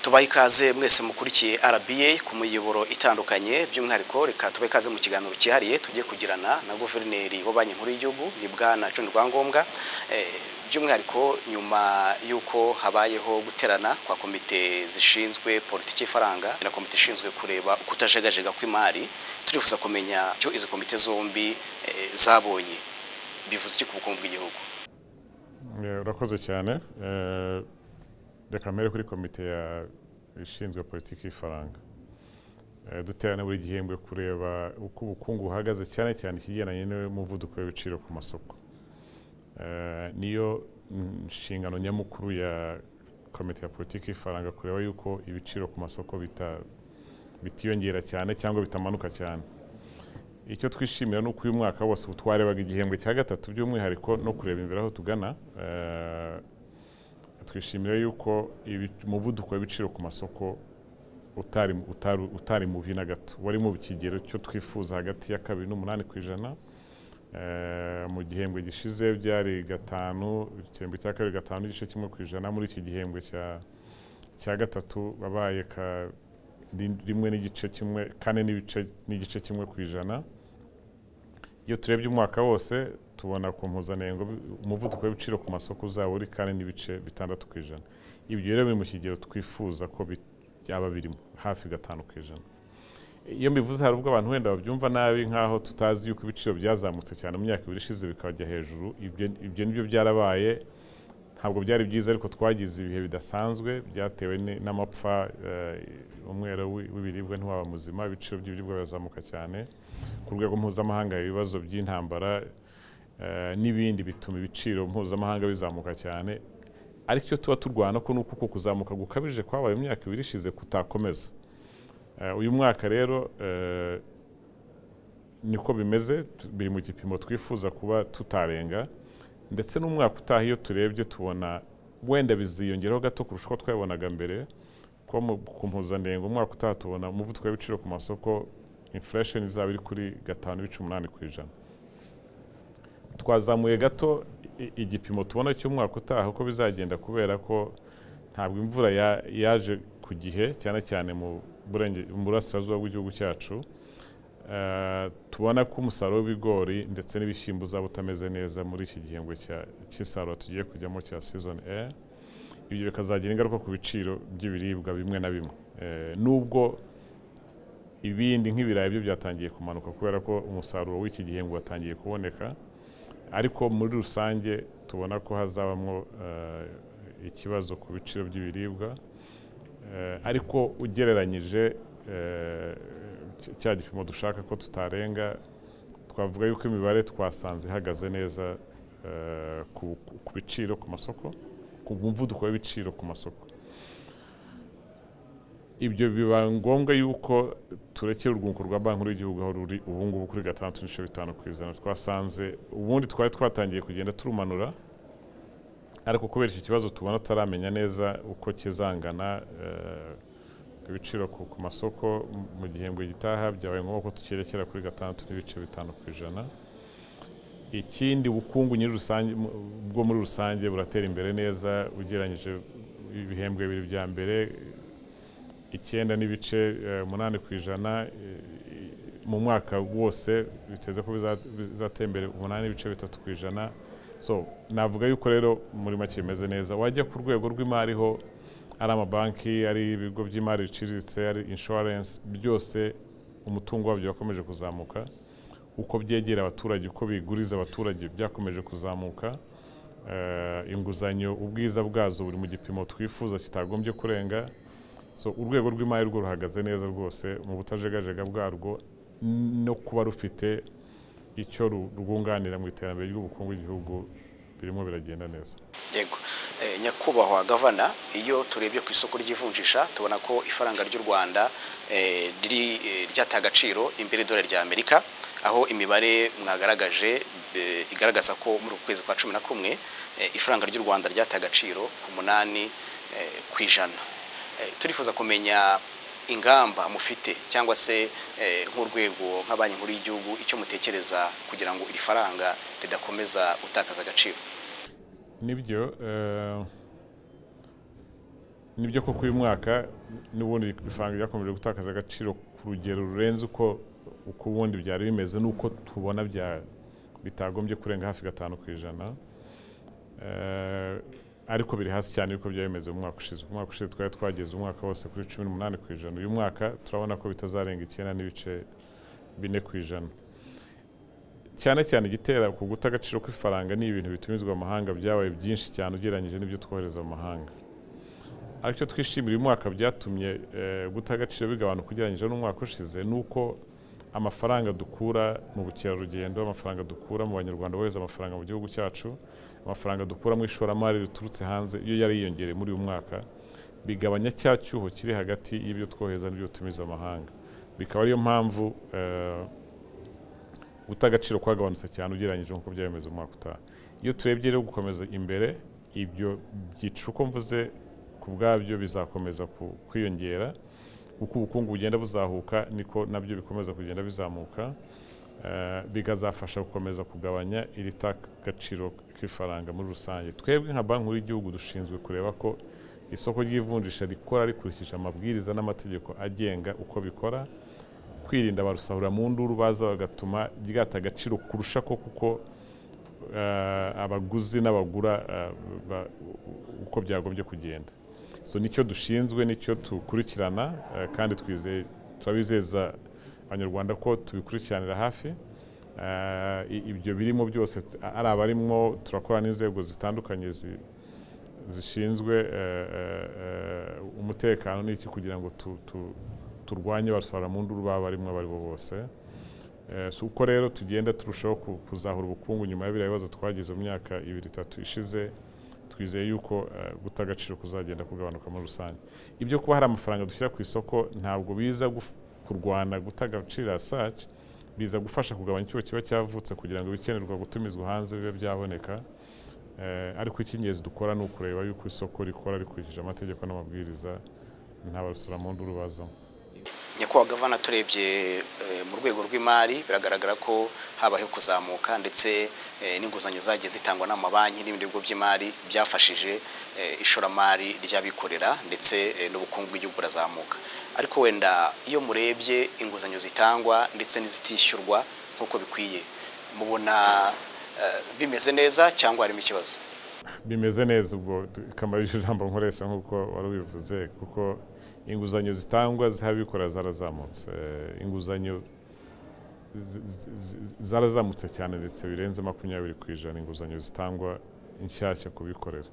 Tubahe ikaze mwese mukurikiye RBA ku miyoboro itandukanye. By'umwihariko reka tubahe ikaze mu kiganiro cyihariye tugiye kugirana na Guverineri wa Banki Nkuru y'Igihugu, ni Bwana John Rwangombwa. By'umwihariko nyuma y'uko habayeho guterana kwa komite zishinzwe politiki y'ifaranga na komite ishinzwe kureba ukutajegajega kw'imari, turifuza kumenya icyo izo komite zombi zabonye, bivuze iki ku bukungu bw'igihugu? Urakoze cyane. Reka mbere kuri komite ishinzwe politiki y'ifaranga. Duterana buri gihembwe kureba uko ubukungu buhagaze, cyane cyane ikigendanye n'umuvuduko w'ibiciro ku masoko. Niyo nshingano nyamukuru ya komite ya politiki y'ifaranga, kureba yuko ibiciro ku masoko bitiyongera cyane cyangwa bitamanuka cyane. Icyo twishimira ni uko uyu mwaka wose twarebaga igihembwe cya gatatu by'umwihariko no kureba imbere aho tugana. Twishimira yuko umuvuduko w'ibiciro ku masoko utari mubi na gato, wari mu kigero cyo twifuza hagati ya 2.8%. Mu gihembwe gishize byari 5, igihembwe cya kabiri 5.1%. Muri iki gihembwe cya gatatu babaye 1.5, 4.1%. Iyo turebye umwaka wose tubona ku mpuzanengo umuvuduko w'ibiciro ku masoko uzaba uri 4.6%. Ibyo rero biri mu kigero twifuza ko byaba birimo hafi 5%. Iyo mbivuze hari ubwo abantu wenda babyumva nabi, nk'aho tutazi yuko ibiciro byazamutse cyane mu myaka ibiri ishize bikajya hejuru. Ibyo nibyo byarabaye, ntabwo byari byiza, ariko twagize ibihe bidasanzwe byatewe n'amapfa. Umwero w'ibiribwa ntiwaba muzima, ibiciro by'ibiribwa birazamuka cyane ku rwego mpuzamahanga, ibibazo by'intambara n'ibindi bituma ibiciro mpuzamahanga bizamuka cyane. Ariko icyo tuba turwana ko nuko uko kuzamuka gukabije kwabaye mu myaka ibiri ishize kutakomeza. Uyu mwaka rero niko bimeze, biri mu gipimo twifuza kuba tutarenga, ndetse n'umwaka utaha iyo turebye tubona wenda biziyongeraho gato kurusha uko twabibonaga mbere. Ko ku mpuzandengo umwaka utaha tubona umuvuduko w'ibiciro ku masoko, inflation, izaba iri kuri 5.8%. Twazamuye gato igipimo tubona cy'umwaka utaha uko bizagenda, kubera ko ntabwo imvura yaje ku gihe, cyane cyane mu burasirazuba bw'igihugu cyacu. Tubona ko umusaruro w'ibigori ndetse n'ibishyimbo uzaba utameze neza muri iki gihembwe cy'isarura tugiye kujyamo cya season A. Ibyo bikazagira ingaruka ku biciro by'ibiribwa bimwe na bimwe, nubwo ibindi nk'ibirayi byo byatangiye kumanuka kubera ko umusaruro w'iki gihembwe watangiye kuboneka. Ariko muri rusange tubona ko hazabamo ikibazo ku biciro by'ibiribwa. Ariko ugereranyije cya gipimo dushaka ko tutarenga, twavuga yuko imibare twasanze ihagaze neza ku biciro ku masoko, ku muvuduko w'ibiciro ku masoko. Ibyo biba ngombwa yuko turekera urwunguko rwa Banki Nkuru y'Igihugu aho ruri ubu ngubu kuri 6.5%. Twasanze ubundi twari twatangiye kugenda turumanura, ariko kubera iki kibazo tubona tutaramenya neza uko kizangana ibiciro ku masoko mu gihembwe gitaha, byabaye ngombwa ko tukirekera kuri 6.5%. Ikindi, ubukungu bwo muri rusange buratera imbere neza ugereranyije ibihembwe bibiri bya mbere, 9.8%. Mu mwaka wose biteze ko bizatera imbere 8.3%. So navuga yuko rero muri make bimeze neza. Wajya ku rwego rw'imari ho, ari amabanki, ari ibigo by'imari biciriritse, ari insurance, byose umutungo wabyo wakomeje kuzamuka. Uko byegera abaturage, uko biguriza abaturage byakomeje kuzamuka. Inguzanyo ubwiza bwazo buri mu gipimo twifuza kitagombye kurenga. So urwego rw'imari rwo ruhagaze neza rwose mu butajegajega bwarwo no kuba rufite icyo rwunganira mu iterambere ry'ubukungu bw'igihugu, birimo biragenda neza. Yego. Nyakubahwa Gavana, iyo turebye ku isoko ry'ivunjisha tubona ko ifaranga ry'u Rwanda riri ryata agaciro imbere y'idolari rya Amerika, aho imibare mwagaragaje igaragaza ko muri uku kwezi kwa 11 ifaranga ry'u Rwanda ryata agaciro ku 8%. Turifuza kumenya ingamba mufite cyangwa se nk'urwego nka Banki Nkuru y'Igihugu icyo mutekereza kugira ngo iri faranga ridakomeza gutakaza agaciro. Nibyo, nibyo koko uyu mwaka N'ubundi ifaranga ryakomeje gutakaza agaciro ku rugero rurenze uko ubundi byari bimeze, n'uko tubona bitagombye kurenga hafi 5%. Ariko biri hasi cyane yuko byari bimeze mu mwaka ushize. Mu mwaka ushize twari twageze umwaka wose kuri 18%. Uyu mwaka turabona ko bitazarenga 9.4%. Cyane cyane igitera ku guta agaciro kw'ifaranga ni ibintu bitumizwa mu mahanga byabaye byinshi cyane ugereranyije n'ibyo twohereza mu mahanga. Ariko icyo twishimira uyu mwaka byatumye guta agaciro bigabanuka ugereranyije n'umwaka ushize, ni uko amafaranga dukura mu bukerarugendo, amafaranga dukura mu Banyarwanda bohereza amafaranga mu gihugu cyacu, amafaranga dukura mu ishoramari riturutse hanze, iyo yari yiyongereye muri uyu mwaka, bigabanya cya cyuho kiri hagati y'ibyo twohereza n'ibyo dutumiza amahanga. Bikaba ariyo mpamvu guta agaciro kwagabanutse cyane ugereranyije nk'uko byari bimeze mu mwaka utaha. Iyo turebye rero gukomeza imbere, ibyo byiciro uko mvuze ku bwabyo bizakomeza kwiyongera. Uko ubukungu bugenda buzahuka niko nabyo bikomeza kugenda bizamuka, bikazafasha gukomeza kugabanya iri gaciro k'ifaranga muri rusange. Twebwe nka Banki Nkuru y'Igihugu dushinzwe kureba ko isoko ry'ivunjisha rikora rikurikije amabwiriza n'amategeko agenga uko bikora, kwirinda barusahura mu nduru baza bagatuma ryata agaciro kurusha ko, kuko abaguzi n'abagura uko byagombye kugenda. So nicyo dushinzwe, nicyo dukurikirana, kandi twizeye, turabizeza Abanyarwanda ko tubikurikiranira hafi. Ibyo birimo byose, ari abarimo turakora n'inzego zitandukanye zishinzwe umutekano n'iki, kugira ngo turwanye barusahura mu nduru baba barimo abo ari bo bose. Si uko rero tugenda turushaho kuzahura ubukungu nyuma ya biriya bibazo twagize mu myaka 2-3 ishize, twizeye yuko guta agaciro kuzagenda kugabanuka muri rusange. Ibyo kuba hari amafaranga dushyira ku isoko ntabwo biza kurwana guta agaciro as such, biza gufasha kugabanya icyuho kiba cyavutse kugira ngo ibikenerwa gutumizwa hanze bibe byaboneka. Ariko icy'ingenzi dukora ni ukureba yuko isoko rikora rikurikije amategeko n'amabwiriza, nta barusura mu nduru bazamo. Nyakubahwa Gavana, turebye mu rwego rw'imari biragaragara ko habayeho kuzamuka, ndetse n'inguzanyo zagiye zitangwa n'amabanki n'ibindi bigo by'imari byafashije ishoramari ry'abikorera, ndetse n'ubukungu bw'igihugu burazamuka. Ariko wenda iyo murebye inguzanyo zitangwa ndetse n'izitishyurwa nk'uko bikwiye, mubona bimeze neza cyangwa harimo ikibazo? Bimeze neza, ubwo kamara ijambo nkoresha nk'uko wari ubivuze, kuko inguzanyo zitangwa z'abikorera zarazamutse. Inguzanyo zarazamutse cyane, ndetse birenze 20% inguzanyo zitangwa inshyashya ku bikorera.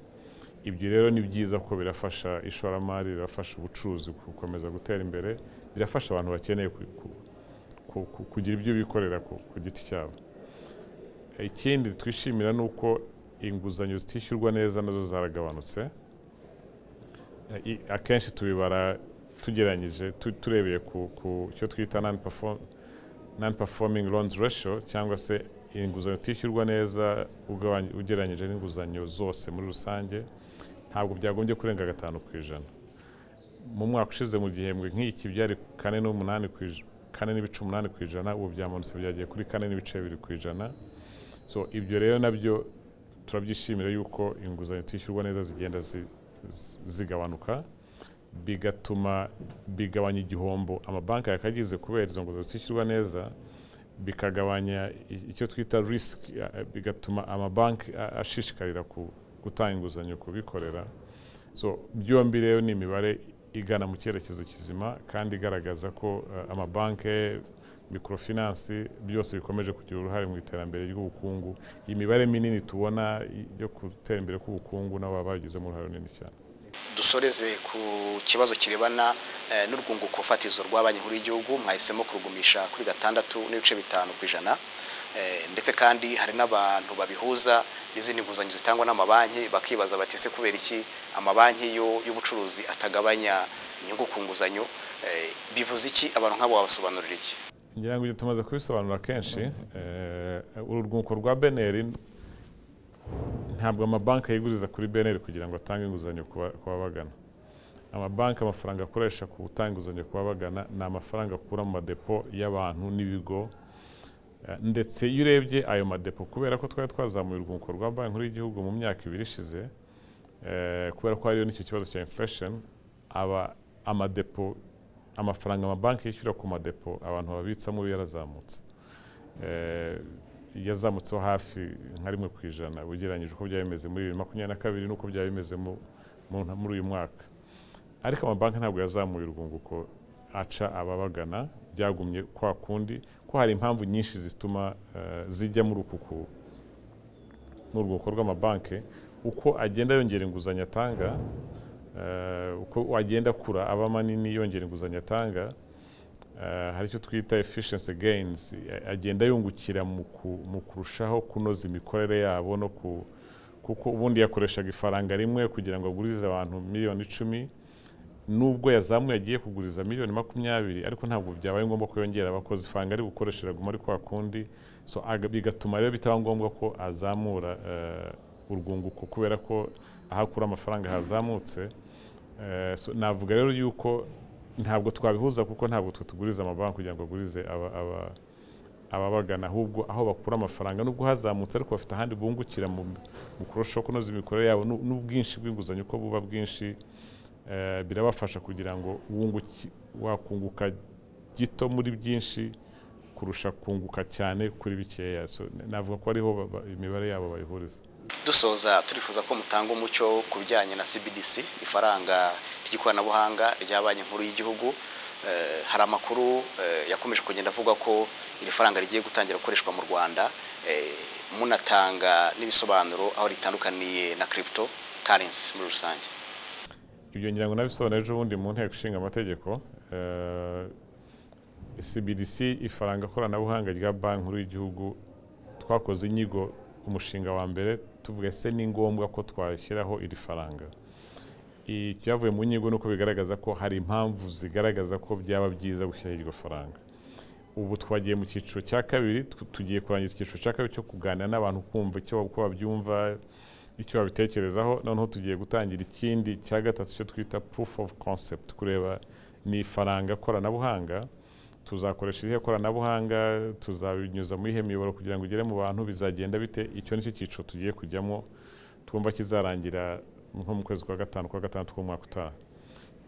Ibyo rero ni byiza ko birafasha ishoramari, birafasha ubucuruzi gukomeza gutera imbere, birafasha abantu bakeneye kugira ibyo bikorera ku giti cyabo. Ikindi twishimira ni uko inguzanyo zitishyurwa neza nazo zaragabanutse. Akenshi tubibara tugereranyije, turebeye ku cyo twita non-performing loans ratio, cyangwa se inguzanyo zitishyurwa neza ugereranyije n'inguzanyo zose muri rusange, ntabwo byagombye kurenga 5%. Mu mwaka ushize mu gihembwe nk'iki byari 4.8%, ubu byamanutse byagiye kuri 4.2%. So ibyo rero nabyo turabyishimira yuko inguzanyo zitishyurwa neza zigenda zigabanuka, bigatuma bigabanya igihombo amabanki yakagize kubera izo nguzanyo zitishyurwa neza, bikagabanya icyo twita risk, bigatuma amabanki ashishikarira gutanga inguzanyo kubikorera. So byombi rero ni imibare igana mu cyerekezo kizima, kandi igaragaza ko amabanki, microfinance byose bikomeje kugira uruhare mu iterambere ry'ubukungu. Imibare minini tubona yo gutera imbere k'ubukungu nabo baba babigizemo uruhare runini cyane. Dusoreze ku kibazo kirebana n'urwunguko fatizo rwa Banki Nkuru y'Igihugu, mwahisemo kurugumisha kuri 6.5%, ndetse kandi hari n'abantu babihuza n'izindi nguzanyo zitangwa n'amabanki, bakibaza bati ese kubera iki amabanki y'ubucuruzi atagabanya inyungu ku nguzanyo? Bivuze iki? Abantu nk'abo wabasobanurira iki? Ngira ngo ibyo tumaze kubisobanura kenshi. Uru rwunguko rwa BNR, ntabwo amabanki yiguriza kuri BNR kugira ngo atange inguzanyo ku babagana. Amabanki amafaranga akoresha ku gutanga inguzanyo ku babagana ni amafaranga akura mu madepo y'abantu n'ibigo. Ndetse iyo urebye ayo madepo, kubera ko twari twazamuye urwunguko rwa Banki Nkuru y'Igihugu mu myaka 2 ishize, kubera ko hariyo n'icyo kibazo cya inflation, aba Amadepo, amafaranga amabanki yishyura ku madepo abantu babitsamo yarazamutse. Yazamutseho hafi nka 1% ugereranyije uko byari bimeze muri 2022 n'uko byari bimeze muri uyu mwaka. Ariko amabanki ntabwo yazamuye urwunguko aca ababagana, byagumye kwa kundi, ko hari impamvu nyinshi zituma zijya muri uku n'urwunguko rw'amabanki. Uko agenda yongera inguzanyo atanga, uko agenda akura aba manini yongera inguzanyo atanga, hari icyo twita efficiency gains, agenda yungukira mu kurushaho kunoza imikorere yabo, no kuko ubundi yakoreshaga ifaranga rimwe kugira ngo agurize abantu 10 miliyoni, nubwo yazamuye agiye kuguriza 20 miliyoni, ariko ntabwo byabaye ngombwa ko yongera abakozi, ifaranga ari gukoresha iraguma ari kwa kundi. So bigatuma rero bitaba ngombwa ko azamura urwunguko, kubera ko aho akura amafaranga hazamutse. So navuga rero yuko ntabwo twabihuza, kuko ntabwo twe tuguriza amabanki kugira ngo agurize ababagana, ahubwo aho bakura amafaranga nubwo hazamutse, ariko bafite ahandi bungukira mu kurushaho kunoza imikorere yabo n'ubwinshi bw'inguzanyo uko buba bwinshi, birabafasha kugira ngo wakunguka gito muri byinshi kurusha kunguka cyane kuri bikeya. So, navuga ko ariho imibare yabo bayihuriza. Dusoza, turifuza ko mutanga umucyo ku bijyanye na CBDC, ifaranga ry'ikoranabuhanga rya Banki Nkuru y'Igihugu. Hari amakuru yakomeje kugenda avuga ko iri faranga rigiye gutangira gukoreshwa mu Rwanda, munatanga n'ibisobanuro aho ritandukaniye na crypto currency muri rusange. Ibyo ngira ngo nabisobanura ejo bundi mu Nteko Ishinga Amategeko. CBDC, ifaranga koranabuhanga rya Banki Nkuru y'Igihugu, twakoze inyigo umushinga wa mbere, tuvuga: ese ni ngombwa ko twashyiraho iri faranga? Icyavuye mu nyigo ni uko bigaragaza ko hari impamvu zigaragaza ko byaba byiza gushyiraho iryo faranga. Ubu twagiye mu cyiciro cya kabiri, tugiye kurangiza icyiciro cya kabiri cyo kuganira n'abantu, kumva icyo uko babyumva, icyo babitekerezaho. Noneho tugiye gutangira ikindi cya gatatu cyo twita proof of concept, kureba ni ifaranga koranabuhanga, tuzakoresha irihe koranabuhanga, tuzabinyuza muri ihe miyoboro kugira ngo ugere mu bantu, bizagenda bite? Icyo nicyo cyiciro tugiye kujyamo, twumva kizarangira nko mu kwezi kwa gatanu, kwa gatandatu k'umwaka utaha.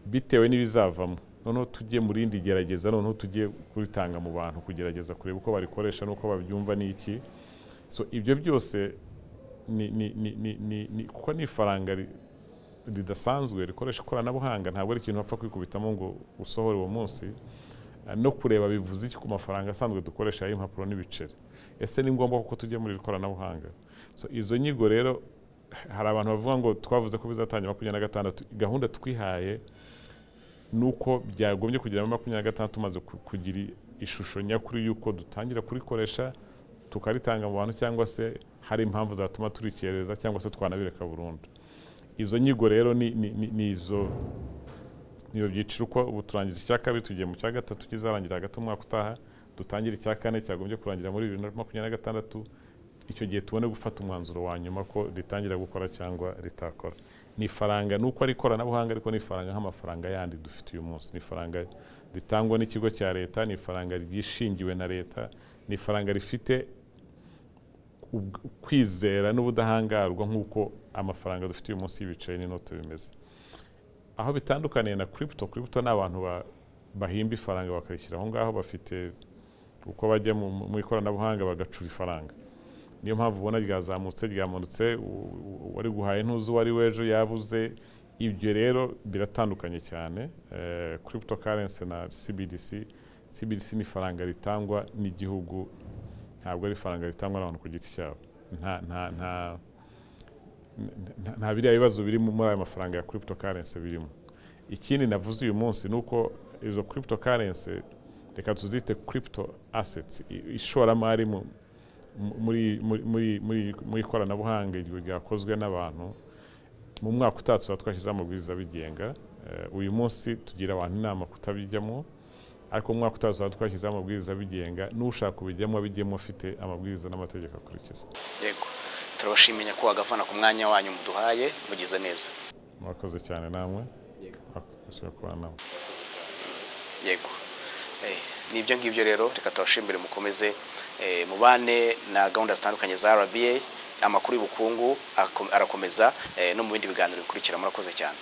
Bitewe n'ibizavamo, noneho tujye mu rindi gerageza, noneho tujye kuritanga mu bantu, kugerageza kureba uko barikoresha n'uko babyumva n'iki. So ibyo byose ni kuko ni ifaranga ridasanzwe rikoresha ikoranabuhanga, ntabwo ari ikintu wapfa kwikubitamo ngo usohore uwo munsi. No kureba bivuze iki ku mafaranga asanzwe dukoresha y'impapuro n'ibiceri, ese ni ngombwa kuko tujya muri iri koranabuhanga? So izo nyigo rero, hari abantu bavuga ngo twavuze ko bizatangira 26. Gahunda twihaye ni uko byagombye kugera muri 26 tumaze kugira ishusho nyakuri y'uko dutangira kurikoresha, tukaritanga mu bantu, cyangwa se hari impamvu zatuma turikereza, cyangwa se twanabireka burundu. Izo nyigo rero ni izo, niyo byiciro uko ubu turangije icya kabiri, tugiye mu cya gatatu kizarangira hagati umwaka utaha, dutangire icya kane cyagombye kurangira muri 2026. Icyo gihe tubone gufata umwanzuro wa nyuma ko ritangira gukora cyangwa ritakora. Ni ifaranga nuko ari ikoranabuhanga, ariko ni ifaranga nk'amafaranga yandi dufite uyu munsi. Ni ifaranga ritangwa n'ikigo cya leta, ni ifaranga ryishingiwe na leta, ni ifaranga rifite kwizera n'ubudahangarwa nk'uko amafaranga dufite uyu munsi y'ibiceri n'inote bimeze. Aho bitandukaniye na crypto, crypto ni abantu bahimba ifaranga bakarishyira aho ngaho, bafite uko bajya mu ikoranabuhanga bagacura ifaranga. Niyo mpamvu ubona ryazamutse, ryamanutse, uwari guhaye ntuzi uwo ari we, ejo yabuze. Ibyo rero biratandukanye cyane, cryptocurrency na CBDC. CBDC ni ifaranga ritangwa n'igihugu, ntabwo ari ifaranga ritangwa n'abantu ku giti cyabo. Nta biriya bibazo biri muri ayo mafaranga ya cryptocurrency birimo. Ikindi navuze uyu munsi ni uko izo cryptocurrency, reka tuzite crypto assets, ishoramari muri ikoranabuhanga iryo ryakozwe n'abantu, mu mwaka utaha tuzaba twashyizeho amabwiriza abigenga. Uyu munsi tugira abantu inama kutabijyamo, ariko mu mwaka utaha tuzaba twashyizeho amabwiriza abigenga, n'ushaka kubijyamo abijyemo afite amabwiriza n'amategeko akurikiza. Yego, turabashimiye nyakubahwa gavana ku mwanya wanyu muduhaye, mugize neza. Murakoze cyane namwe. Murakoze kubana namwe. Yego. Nibyo ngibyo rero, reka tubashimire, mukomeze mubane na gahunda zitandukanye za RBA. Amakuru y'ubukungu arakomeza no mu bindi biganiro bikurikira. Murakoze cyane.